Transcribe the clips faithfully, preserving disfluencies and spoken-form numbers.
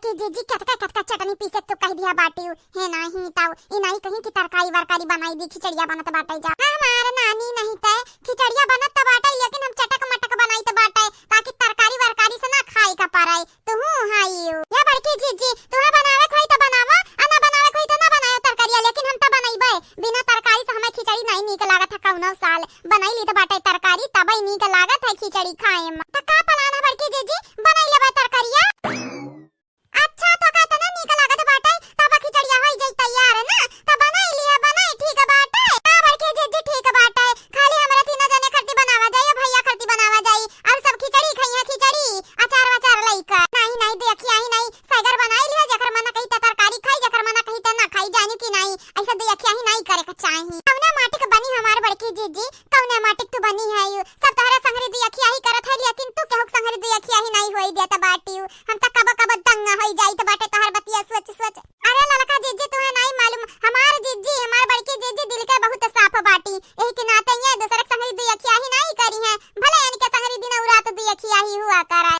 कि जीजी कतका कतका चटनी पीसे तू कहि दिहा बाटिउ। हे नाही तउ, ई नाही कहीं कि तरकारी वरकारी बनाइ दी, खिचड़िया बनत बाटइ जा। हमार नानी नहीं तइ खिचड़िया बनत त बाटइ, लेकिन हम चटक मटक बनाइत बाटइ, ताकि तरकारी वरकारी से ना खाइ का परइ। तुहू हाइउ। या बड़की जीजी, तुहा बनावे क होई त बनावा, आ ना बनावे क होई त ना बनायो तरकारिया, लेकिन हम त बनइबइ। बिना तरकारी से हमें खिचड़ी नहीं नीक लागत है कउनो साल। बनइ ली त बाटइ तरकारी, तबइ नीक लागत है खिचड़ी खाए में। त का plan है बड़की जीजी, बनइ लेबइ तरकारिया? अच्छा, तोका एतना नीक लागत बाटइ, तब खिचड़िया होइ जाई तैयार ना, त बनाइ लिहे, बनाइ, ठीक बाटइ। हाँ बड़की जीजी, ठीक बाटइ, खाली हमरे तीनों जने खरती बनावा जाई, भइया खरती बनावा जाई, अउर सब खिचड़ी खइहें, खिचड़ी, अचार वचार लइका। नाहीं, नाहीं, दुइ अखियाही नाहीं, सइगर बनाइ लिहे, जेकर मन कही त तरकारी खाई, जेकर मन कही त ना खाई, जानी कि नाहीं, अइसे दुइ अखियाही नाहीं करे क चाही। कउने माटी क बनी हमार बड़की जीजी, कउने माटी क तू बनी हइउ, सब तोहरे संगरी दुइ अखियाही करत है, लेकिन तू केहू क संगरी दुइ अखियाही नाहीं होइ देत बाटिउ। हम त कबो कबो दंग होइ जाइत बाटे तोहर बतिया सोच सोच। अरे ललका जीजी, तुहे नाहीं मालूम, हमार जीजी, हमार बड़की जीजी दिल के बहुत साफ बाटी, एही के नाते ये दूसरे के संगरी दुइ अखियाही नाहीं करिहें, भले इनके संगरी दिनउ रात दुइ अखियाही हुआ करइ।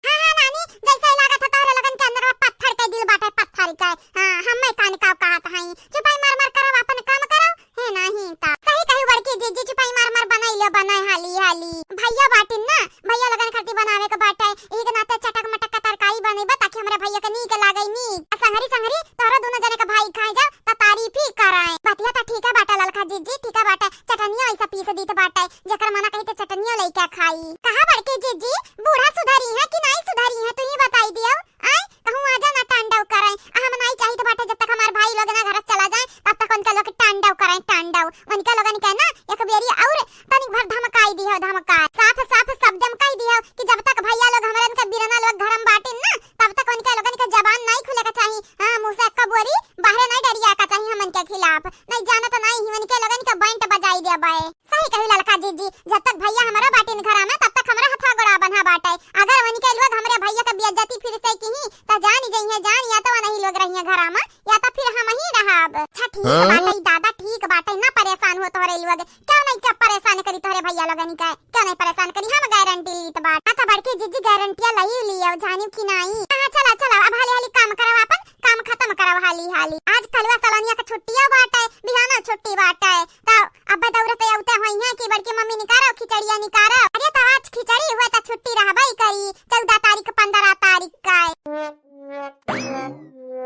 हाँ, हाँ, नानी, जइसे लागत है तोहरे लोगन के अंदर में पत्थर के दिल बाटे, पत्थर के। हाँ, हम्मे कान का कहत हई, चुपाई मार मार करब, अपन काम करब। हे नाहीं ता। सही कही बड़की जीजी, चुपाई मार मार बनाइ लियो, बनाइ हाली हाली। भइया बाटिन ना, भइया लोगन खातिर बनावे के बाटे। एही के नाते चटक मटक का तरकारी बनइबा, ताकि हमरे भइया के नीक लागइ नीक। आ संगरी संगरी तोहरा दुनो जने के भाई खाए जाओ, त तारीफ ही कराए। बतिया त ठीके बाटे ललका जीजी, ठीके बाटे। चटनिया अइसा पीस दीत बाटे, जेकर मना कही त चटनियो लइके खाई। कहा बड़की जीजी, बूढ़ा सुधरी है कि नाहीं सुधरी है, तू ही बताइ दियो। आय, कहूँ आ जा ना तांडव करइ। आ हम नाहीं चाहित बाटे जब तक हमार भाई लोग ना घर से चला जाए, तब तक उनके लोग तांडव करइ, तांडव। उनके लोगन के ना एक बेरी अउर तनिक भर धमकाइ दिहो, धमकाइ। साफ साफ शब्द में कहि दिहो कि जब तक भइया लोग हमरे इनके बिरना लोग घर में बाटिन ना, तब तक उनके लोगन के जबान नाहीं खुले के चाही। हाँ, मुँह से एक्को बोरी बाहरे नाहीं डरिया के चाही हमन के खिलाफ। नाहीं जानत नाहीं ही उनके लोगन के बैंड बजाइ देबइ। सही कही ललका जीजी, जब तक भइया हमरो बाटिन घरा में, तब तक हमरो हथवा गोड़ा बन्हा बाटे। अगर उनके लोग हमरे भइया के बेइज्जती फिर से किही, त जान जइहें जान, या त वनही लोग रहिहें घरा में, या त फिर हमहीं रहब। अच्छा ठीक बाटे दादा, ठीक बाटे, ना परेशान हो तोहरे लोग। केउ नाहीं के परेशान करी तोहरे भइया लोगन के, केउ नाहीं परेशान करी, हम गारंटी लीत बाटे। हाँ त बड़की जीजी गारंटिया लइ लियो, जानिउ कि नाहीं। हाँ चला चला, अब हाली हाली काम करब आपन, काम खतम करब हाली हाली। आज कलुआ सलोनिया के छुट्टियो बाटे, बिहानो छुट्टी बाटे, त अब्बे दौड़त अउते होइहें कि बड़की मम्मी निकारो, खिचड़िया निकारो। अरे त आज खिचड़ी हुए त छुट्टी रहबइ करी, चउदह तारीख, पन्द्रह तारीख का।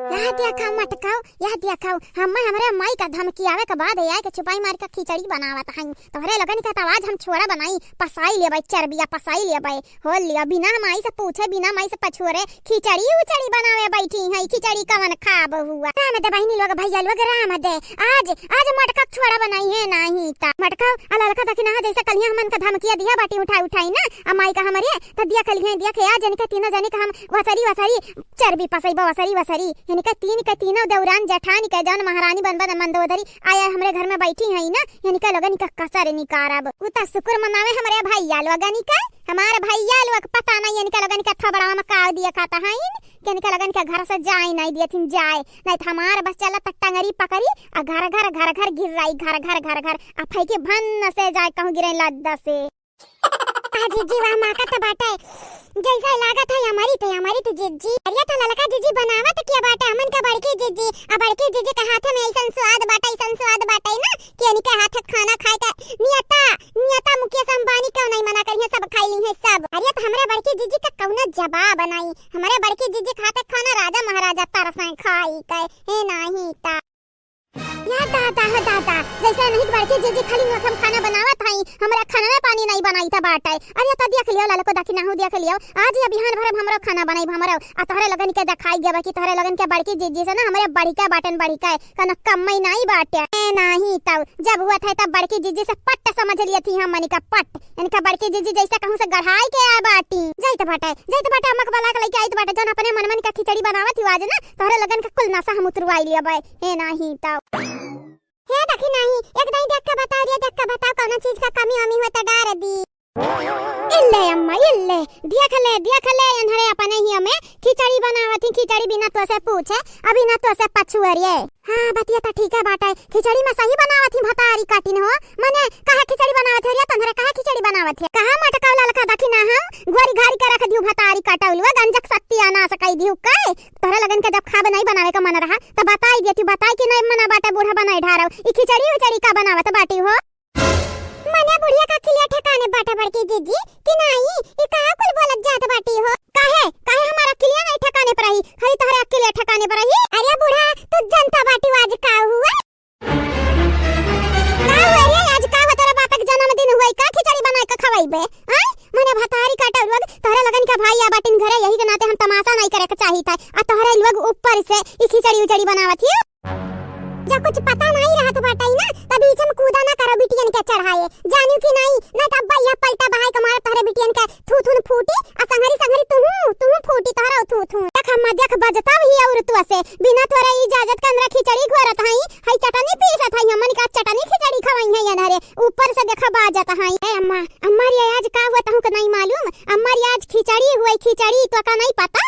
यह देखउ मटकउ, यह देखउ, हम्मे हमरे माई का धमकियावे के बाद आइके चुपाई मार के खिचड़ी बनावत हई। तोहरे लोगन के त आज हम छोड़ा बनाई, पसाइ लेबइ चरबिया, पसाइ लेबइ। हो लिया, बिना माई से पूछे, बिना माई से पछोरे, खिचड़ी उचड़ी बनावे बैठी हैं, खिचड़ी कवन खाब हुआ। राम दे बहिनी लोग, भइया लोग, राम दे। आज, आज मटका छोड़ा बनाई है, नाहीं ता। मटका, आ ललका देखी ना, जइसे कलिया हमन का धमकिया दिहा बाटी उठाई उठाई ना, आ माई का हमरे, त दिया कलिया, दिया के आज इनके तीनों जने का हम वसरी वसरी चरबी पसइबा, वसरी वसरी। इनके तीन के तीनों देवरान जेठान के जउन महारानी बनबा मंदोदरी, आया हमरे घर में बैठी हैं ना, इनके लोगन का कसर निकारब। उ त शुक्र मनावे हमरे भइया लोगन का, हमार भइया लोग पता नहीं इनके लोगन के थोबड़वा में का दिया खाता हइन, कि इनके लोगन के घर से जाए नहीं दियथिन जाए, नहीं त हमार बस चलत टंगरी पकड़ी, आ घर घर, घर घर गिर्राई, घर घर, घर घर, आ फैके भन्न से जाए कहूँ गिरे लद्दा से। आ जीजी वाह माका त बाटे, जइसे लागत है अमृत है, अमृत जीजी। अरे त ललका जीजी बनावत के बाटे, हमन के बड़की जीजी, आ बड़की जीजी के हाथ में अइसन स्वाद बाटे, अइसन स्वाद बाटे ना, कि इनके हाथ खाना खाए के नियता, नियता मुकेश अंबानी केउ नहीं मना करिहें, सब खाइ लिहें सब। अरे त हमरे बड़की जीजी का कउनो जवाब नहीं, हमरे बड़की जीजी के हाथ खाना राजा महाराजा तरसें खाइ के, हे नाहीं ता। या दादा, हे दादा, जइसे नहीं बड़की जीजी खाली नोखम खाना बनावत हई, हमरा खाना पानी नहीं बनाइत बाटे। अरे त देख लियो ललको, देखी नाहू देख लियो, आज या बिहान भर हमरो खाना बनाइब हमरो, आ तोहरे लोगन के देखाई देबा कि तोहरे लोगन के बड़की जीजी से ना हमरे बढ़िका बाटन बढ़िका, कउनो कम्मई नहीं बाटे। ए नाहीं तउ, जब हुआ था तब बड़की जीजी से पट्ट समझ लियत ही हमनी का पट्ट। इनका बड़की जीजी जइसे कहूँ से गढ़ाई के आए बाटी। जाइत बाटे, जाइत बाटे, अम्मा के बला के लइके आइत बाटे, जउन अपने मन मन का खिचड़ी बनावत ही आज ना, तोहरे लोगन के कुल नसा हम उतरवाई लेबे। हे नाहीं तउ। हे देखी नाहीं, एक दाईं देख के बताओ रे, देख के बताओ, कउनो चीज का कमी वमी हो त डार दी। इल्ले अम्मा, इल्ले, देख ले, देख ले, इन्हरे अपने ही हमें खिचड़ी बनावत ही, खिचड़ी बिना तोसे पूछे, अभी ना तोसे पछुए रे। हाँ, बतिया त ठीके बाटे, खिचड़ी में सही बनावत ही भतारी काटिन हो। मने, काहे खिचड़ी बनावत हो रे, तोहरे काहे खिचड़ी बनावत है? कहा मटकाव ललका दखिना हम, घोरी घारी के रख दिहु भतारी काटउ लोग, अंजक सत्यानास कइ दिहु। काहे? तोहरा लोगन के जब खाब नाहीं बनावे का मन रहा, त बताइ देतिउ, बताइ कि नाहीं मना बाटे बूढ़ा बनाइ ढारउ। ई खिचड़ी उचड़ी का बनावत बाटी हो? मने बुढ़िया का अकिलिया ठेकाने बाटे बड़की जीजी कि नाहीं? ई का कुल बोलत जात बाटी हो? काहे? काहे हमार अकिलिया नाहीं ठेकाने पर रही? खाली तोहरे अकिलिया ठेकाने पर रही? अरे बूढ़ा, तू जनता बाटी आज का हुआ? का हुआ रे? आज का हुआ? तोरा बाप के जन्मदिन हुआ, का खिचड़ी बनाइ के खवाइबे? आय? मने भतारी काटउ लोग, तोहरे लोगन के भाई आ बाटिन घरे, यही के नाते हम तमासा नाहीं करे के चाहित है। आ तोहरे लोग ऊपर से ई खिचड़ी उचड़ी बनावत ही। जब कुछ पता नाहीं रहत बाटइ ना, त बीच में कूदा ना करो बिटियन के चढ़ाए, जानिउ कि नाहीं? नाहीं त अब्बा यह पलटा बहाइ के मारे तोहरे बिटियन के थू थून फूटी, आ संघरी संघरी तुहू, तुहू फूटी तोहरा थू थू। देख अम्मा, देख बजतउ ही औरतुआ से, बिना तोहरे इजाजत के हमरा खिचड़ी घोरत हई, हई चटनी पीसत हई, हमन का चटनी खिचड़ी खवाई है ये धरे, ऊपर से देखा बाजत हई। ए अम्मा, अम्मा रे आज का हुआ तहूँ के नाहीं मालूम? अम्मा रे आज खिचड़ी हुआ, खिचड़ी, तोका नाहीं पता?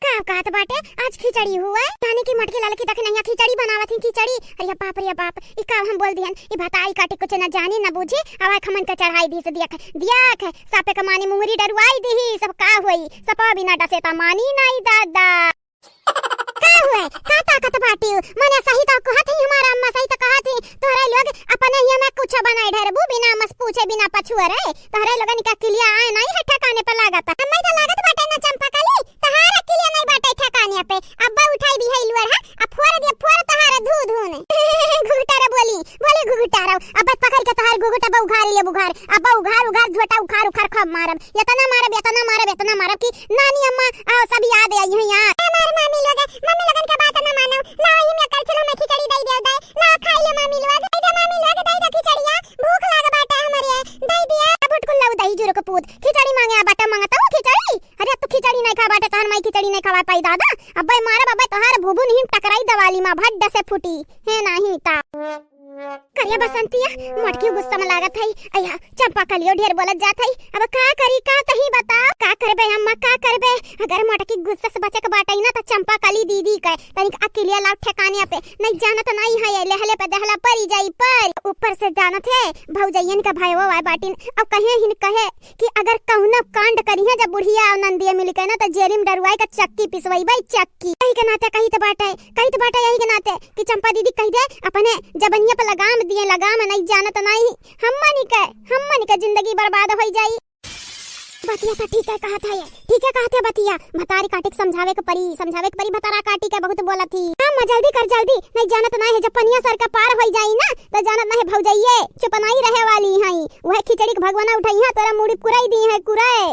का कहत बाटे, आज खिचड़ी हुआ? यानी कि मोटकी ललकी देखी नहिया खिचड़ी बनावत ही, खिचड़ी। अरे बाप रे बाप, ई का हम बोल दिहन? ई भतारी काटी कुछ न जानी न बूझी, अब आँख मन के चढ़ाई दीस। दियक, दियक, सापे के मानी मुंगरी डरुआई दीही, सब का होई? सपवा बिना डसे त मानी नाहीं दादा। का हुआ? का ताकत बाटी? मने सही त कहत ही हमार अम्मा, सही त कहत ही। तोहरे लोग अपने ही में कुछ बनाइ ढरबू, बिना मस पूछे, बिना पछुए रे। तोहरे लोगन के अकिलिया आए नाहीं है ठेकाने पे लागत। हम्मे त लागत बाटे न चंपा कली, तोहार अकिलिया नाहीं बाटे ठेकाने पे। अब्बा उठाई भी है लुअर है, अब फोर दिया, फोर तोहार धू धू ने। घुघुटा रे बोली, बोली घुघुटा रे। अब पकड़ के तोहार घुघुटा बा उघार ले बुघार। अब उघार उघार झोटा उखार उखार खूब मारब। इतना मारब, इतना मारब, इतना मारब कि नानी अम्मा आ सब याद आई है यार। हमार मामी लोग, मम्मी लोगन के बात न मानो। लाओ ही में कर चलो मैं खिचड़ी दे दे दे। लाओ खाई ले मामी लोग। दे दे मामी लोग, दे दे खिचड़िया। भूख लाग बाटे हमरे। दे दिया। अब उठ कुल लाओ दही जुरो के पूत। खिचड़ी मांगे आ बाटे, मांगता हूँ खिचड़ी। अरे तू खिचड़ी नाहीं खा बाटे, तोहार माई खिचड़ी नाहीं खवाए पाई दादा। अब्बे मारब, अब्बे तोहार भुभु नहीं टकराई दवाली मा भड्ड से फूटी। है नाहीं ता। करिया बसंतिया, मोटकी गुस्सा में लागत है। अया, चंपा कलियो ढेर बोलत जात है। अब का करी, का कही बताओ? का करबे अम्मा, का करबे? अगर मोटकी गुस्सा से बचे के बाटे ना, त चंपा कली दीदी के तनिक अकिलिया लाव ठेकाने पे। नहीं जानत नहीं है, ये लेहले पे दहला परी जाई पर। ऊपर से जानत है, भौजैयन का भयवा वाय बाटिन। अब कहे हिन कहे कि अगर कहुना कांड करिहे जब बुढ़िया और नंदिया मिलके ना, त जेली में डरुआई का चक्की पिसवई बाई, चक्की। कही के नाते कही त बाटे, कही त बाटे यही के नाते कि चंपा दीदी कह दे, अपने जबनिया पे लगाम दिए, लगाम नहीं जानत नहीं, हमनी के, हमनी के जिंदगी बर्बाद होई जाई। बतिया त ठीक है कहत है, ठीक है कहत है बतिया। भतारी काटी के समझावे के परी, समझावे के परी भतारा काटी के, बहुत बोलत ही। हाँ, अम्मा जल्दी कर जल्दी, नहीं जानत नहीं है जब पनिया सर के पार होई जाई ना, त जानत नहीं भौजैये चुप नहीं रहे वाली हैं। वह खिचड़ी के भगवाना उठाई है, तोरा मुड़ी कुराई दी है, कुराई।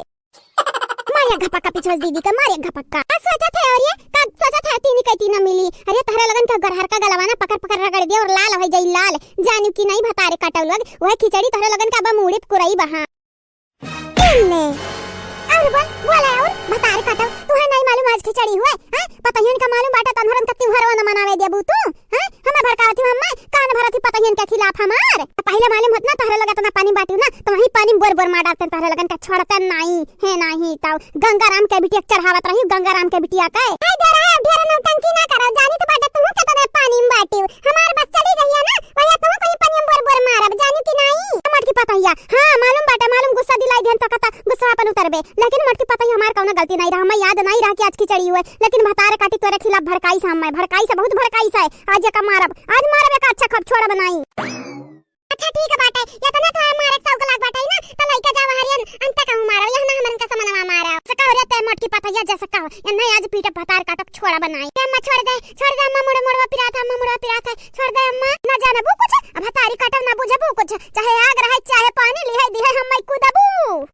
मारे घपक्का पिछोस दीदी का, मारे घपक्का। का सोचत है और ये? का सोचत है? तीनी कई तीना मिली। अरे तहरा लगन का गरहर का गलवाना पकड़ पकड़ रगड़ दे और लाल हो जाई लाल। जानिउ कि नहीं भतारे काटउ लोग, वह खिचड़ी तहरा लगन का बा मुड़ी कुराई बहा। ले। और बोल, बोला और भतारे काटउ, तुहे नहीं मालूम आज खिचड़ी हुए? हाँ? पतहियन का मालूम बाटे तन्हरन का त्योहारवा न मनावे देबू तू? हाँ? हमें भड़कावत ही, हमें कान भरत ही पतहियन के खिलाफ हमार। पहिले मालूम होत ना तहरे लोग इतना पानी बाटिउ ना, त वहीं पानी में बोर बोर मार डालते, तहरे लोगन का छोड़ते नाहीं, है नाहीं ताऊ। गंगाराम के बिटिया के चढ़ावत रही, गंगाराम के बिटिया के। हाय दे रहा है, अब ढेर नौटंकी ना करो, जानी तो बाटे तुहू के तने पानी में बाटिउ। हमार बस चली जइया ना, वही तुहू कहीं पानी में बोर बोर मारब, जानी कि नाहीं? मोटकी पतहिया, हाँ मालूम बाटे, मालूम गुस्सा दिलाई देन तो कता गुस्सा अपन उतरबे। लेकिन मोटकी पतहिया हमार कौनो गलती नाहीं रहा, हमें याद नाहीं रहा कि आज खिचड़ी हुए, लेकिन भतारे काटी तोरे खिलाफ भड़काई से, हमें भड़काई से, बहुत भड़काई से। आज एका मारब, आज मारब एका, अच्छा खब छोड़ब नाहीं। अच्छा ठीक बाटे, इतना तो मारे शौक लाग बाटे ना, तो लइका जावा हरियन अंत कहूँ मारो, यह ना हमरन का समनवा मारो। सका हो रे ते मोटकी पतैया जैसे कहो, इन्हें आज पीटे भतार काटब छोड़ा बनाई। ए अम्मा छोड़ दे, छोड़ दे अम्मा, मुड़े मुड़वा पिरात है, अम्मा मुड़वा पिरात है, छोड़ दे अम्मा, ना जानबू कुछ, अब भतारी काटब ना बुझबू कुछ, चाहे आग रहे चाहे पानी लिहे दिहे हम मैं कूदबू।